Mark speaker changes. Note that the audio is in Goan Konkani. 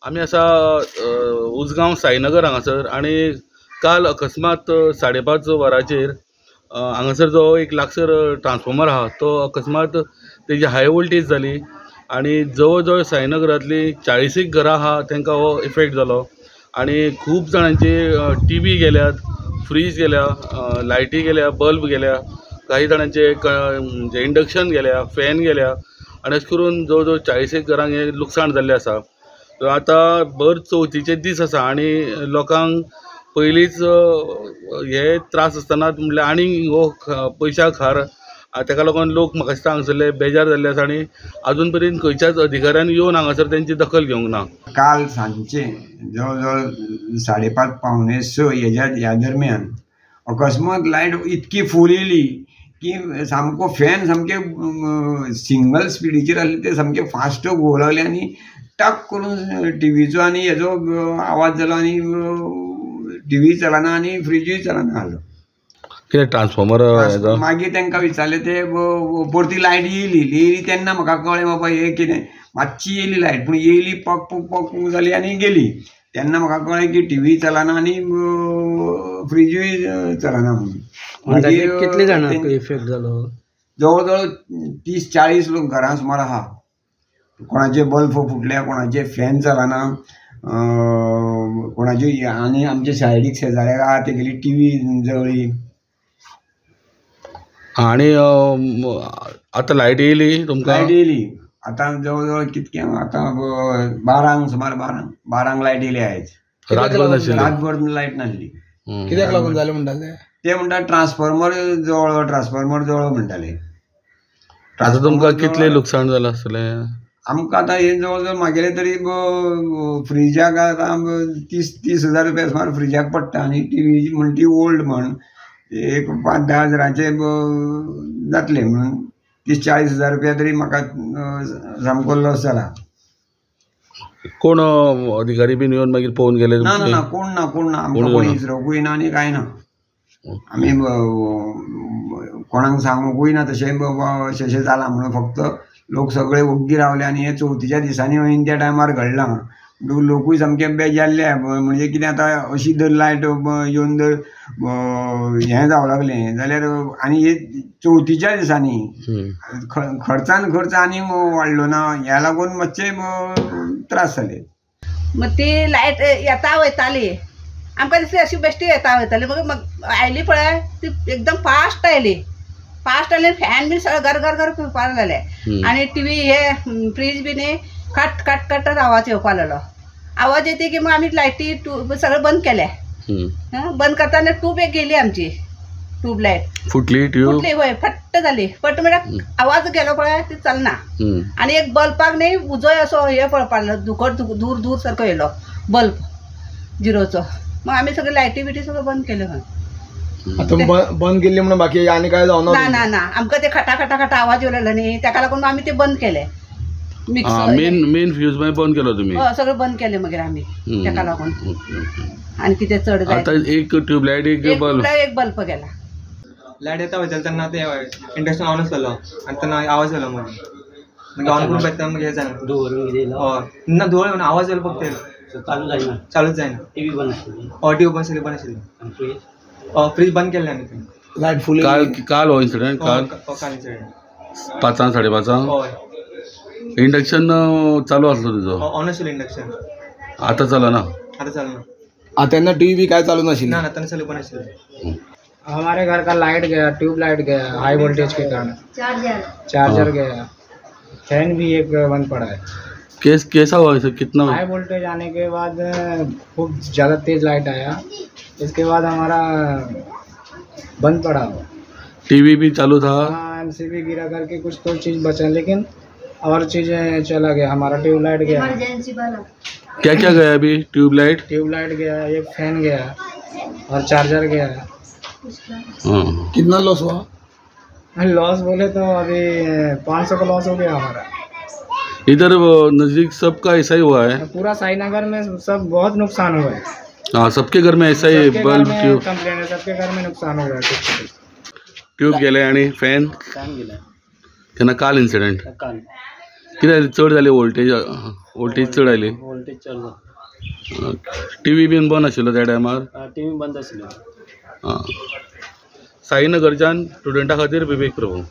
Speaker 1: आमी आसा उजगांव साईनगर हांगासर आनी काल अकस्मात 5:30 वरांचेर हांगासर जो एक लागसर ट्रान्सफॉर्मर आहा तो अकस्मात तेजी हाय वोल्टेज जाली आनी जवळ जवळ साईनगरांतली 40 घरां आहा तांकां हो इफेक्ट जालो आनी खूब जाणांची टी व्ही गेल्यात, फ्रीज गेल्या, लायटी गेल्या, बल्ब गेल्या, काही जाणांचे म्हणजे इंडक्शन गेल्या, फॅन गेल्या आनी अशें करून जवळ जवळ 40 घरांक हें लुकसाण जाल्लें आसा. आतां भर चवथीचे दीस आसा आनी लोकांक पयलींच हे त्रास आसतना म्हणल्यार आनी हो पयशा खार ताका लागून लोक म्हाका दिसता हांगासरले बेजार जाल्ले आसा आनी आजून पर्यंत खंयच्याच अधिकाऱ्यान येवन हांगासर तेंची दखल घेवंक ना.
Speaker 2: काल सांजचे जवळ जवळ 5:30 5:45 ह्या दरम्यान अकस्मात लायट इतकी फूल येयली की सामको फॅन सामके सिंगल स्पिडीचेर आसले ते सामके फास्ट घुंवक लागले आनी टक करून टिवीचो आनी हेजो आवाज जालो आनी टिवी चलना आनी फ्रिजूय चलना जालो.
Speaker 1: कितें ट्रान्सफॉर्मर?
Speaker 2: मागीर तांकां विचारलें, ते परती लायट येयली येयली तेन्ना म्हाका कळ्ळें बाबा हें कितें, मातशी येयली लायट पूण येयली पक पक पक जाली आनी गेली. तेन्ना म्हाका कळ्ळें की टिवी चलना आनी फ्रिजूय चलना म्हणून.
Speaker 3: मागीर कितले जाणांक इफेक्ट जालो?
Speaker 2: जवळ जवळ 30-40 लोक घरां सुमार आहा. कोणाचे बल्ब फुटले, कोणाचे फॅन चलना, कोणाचे आनी आमच्या सायडीक शेजाऱ्याक आहा तेगेली टिवी जळ्ळी.
Speaker 1: आनी आतां लायट येयली तुमकां?
Speaker 2: लायट येयली आतां जवळ जवळ कितके आतां 12 सुमार 12 लायट येयली आयज.
Speaker 1: रातभर नाशिल्ली?
Speaker 2: रातभर लायट नासली.
Speaker 4: कित्याक लागून जालें म्हणटाले
Speaker 2: ते? म्हणटा ट्रान्सफॉर्मर जवळ, ट्रान्सफॉर्मर जवळ म्हणटाले.
Speaker 1: आतां तुमकां कितलें लुकसाण जालां आसतलें?
Speaker 2: आमकां आतां हें जवळ जवळ मागेलें तरी फ्रिजाक आतां 30 हजार रुपया सुमार फ्रिजाक पडटा आनी टिवी म्हण ती ओल्ड म्हण एक 5-10 हजारांचे जातले म्हणून 30-40 हजार रुपया तरी म्हाका सामको लॉस जाला.
Speaker 1: कोण अधिकारी बीन येवन मागीर पळोवन गेले?
Speaker 2: ना ना, कोण ना, कोण ना, आमकां कोण विचारूंकूय ना आनी कांय ना. आमी कोणाक सांगूंकूय ना तशें बाबा अशें अशें जालां म्हणून. फक्त लोक सगळे ओग्गी रावले आनी हे चवथीच्या दिसांनी ऐन त्या टायमार घडलां म्हणटकूच लोकूय सामके बेजारले. म्हणजे कितें आतां अशी जर लायट येवन जर हें जावं लागलें जाल्यार आनी हे चवथीच्या दिसांनी खर्चान खर्च आनी वाडलो ना, ह्या लागून मातशे त्रास जाले.
Speaker 5: मग ती लायट येता वयताली आमकां दिसली अशी बेश्टी येता वयताली, मग आयली पळय ती एकदम फास्ट आयली. फास्ट आयली, फॅन बी सगळें घर घर घर फिरपाक लागले आनी टिवी हे फ्रीज बी न्ही कट कट कट आवाज येवपाक लागलो. आवाज येते की मग आमी लायटी ट्यूब सगळें बंद केले. बंद करतना ट्यूब एक गेली आमची, ट्यूबलायट
Speaker 1: फुटली. ट्यूब
Speaker 5: फुटली वय, फट्ट जाली. फट म्हळ्यार आवाज गेलो पळय ती चलना. आनी एक बल्बाक न्ही उजोय असो हे पळपाक लागलो, धुकट धूर धूर सारको येयलो बल्ब झिरोचो. मग आमी सगळे लायटी बिटी सगळें बंद केले.
Speaker 4: आतां बंद केल्ली म्हणून बाकी आनी काय जावना?
Speaker 5: ना ना ना, आमकां ते खटा खटा खटा आवाज येवलो न्ही ताका लागून आमी ते बंद केले.
Speaker 1: मेन मेन फ्यूज मागीर बंद केलो तुमी?
Speaker 5: हय, सगळें बंद केलें मागीर आमी ताका लागून. आनी कितें चड जाय
Speaker 1: आतां एक ट्यूबलायट एक बल्ब,
Speaker 5: एक बल्ब गेला.
Speaker 6: लायट येता वयताली तेन्ना ते इंडक्शन ऑन आसलेलो आनी तेन्ना आवाज जालो. मागीर मागीर ऑन करून पळयता मागीर हें जालें, हय ना धुंवर येवना, आवाज जालो फक्त,
Speaker 3: चालू जायना,
Speaker 6: चालूच जायना.
Speaker 3: टिवी बंद आशिल्ली?
Speaker 6: हय, टिवी बंद आशिल्ली, बंद आशिल्ली. फ्रीज बंद केल्लें आमी तें.
Speaker 4: लायट फूल.
Speaker 1: काल काल हो इन्सिडंट? काल
Speaker 6: काल इन्सिडंट
Speaker 1: 5 5:30.
Speaker 6: हय.
Speaker 1: इंडक्शन चालू आसलो तुजो?
Speaker 6: ऑन आशिल्लो इंडक्शन.
Speaker 1: आतां चलना?
Speaker 6: आतां चलना.
Speaker 4: तेन्ना टीवी बी काय चालू नाशिल्ली?
Speaker 6: ना ना, तेन्ना चालू पण आशिल्लें.
Speaker 7: हमारे घर का light Gaya, tube light Gaya high voltage K कारण, चार्जर गया, फैन भी एक बंद पड़ा है.
Speaker 1: कैसा हुआ इसे? कितना
Speaker 7: हाई वोल्टेज आने के बाद खूब ज़्यादा तेज़ लाइट आया, इसके बाद हमारा बंद पड़ा हुआ.
Speaker 1: टीवी भी चालू था?
Speaker 7: हाँ, एमसीबी गिरा करके कुछ तो चीज़ बचा, लेकिन और चीज़ें चला गया. हमारा ट्यूबलाइट गया.
Speaker 1: क्या क्या गया अभी? ट्यूबलाइट,
Speaker 7: ट्यूबलाइट गया, एक फैन गया और चार्जर गया.
Speaker 4: कितना लॉस हुआ?
Speaker 7: लॉस बोले तो अभी 500 का लॉस हो गया हमारा.
Speaker 1: इधर नज़दीक सबका ऐसा ही हुआ है?
Speaker 7: पूरा साईनगर में सब बहुत नुकसान हुआ है.
Speaker 1: हाँ, सबके घर में ऐसा ही बल्ब ट्यूब
Speaker 7: कंप्लेन है, सबके घर में नुकसान हुआ है.
Speaker 1: ट्यूब गेले आनी फॅन
Speaker 3: गेले.
Speaker 1: तेन्ना काल इन्सिडंट?
Speaker 3: काल.
Speaker 1: कितें चड जाली वोल्टेज? वोल्टेज चड आयली.
Speaker 3: वोल्टेज चड जाली.
Speaker 1: टी व्ही बीन बंद आशिल्लो त्या टायमार?
Speaker 3: टी व्ही बंद आशिल्लो.
Speaker 1: आं. साईनगरच्यान स्टुडंटा खातीर विवेक प्रभू.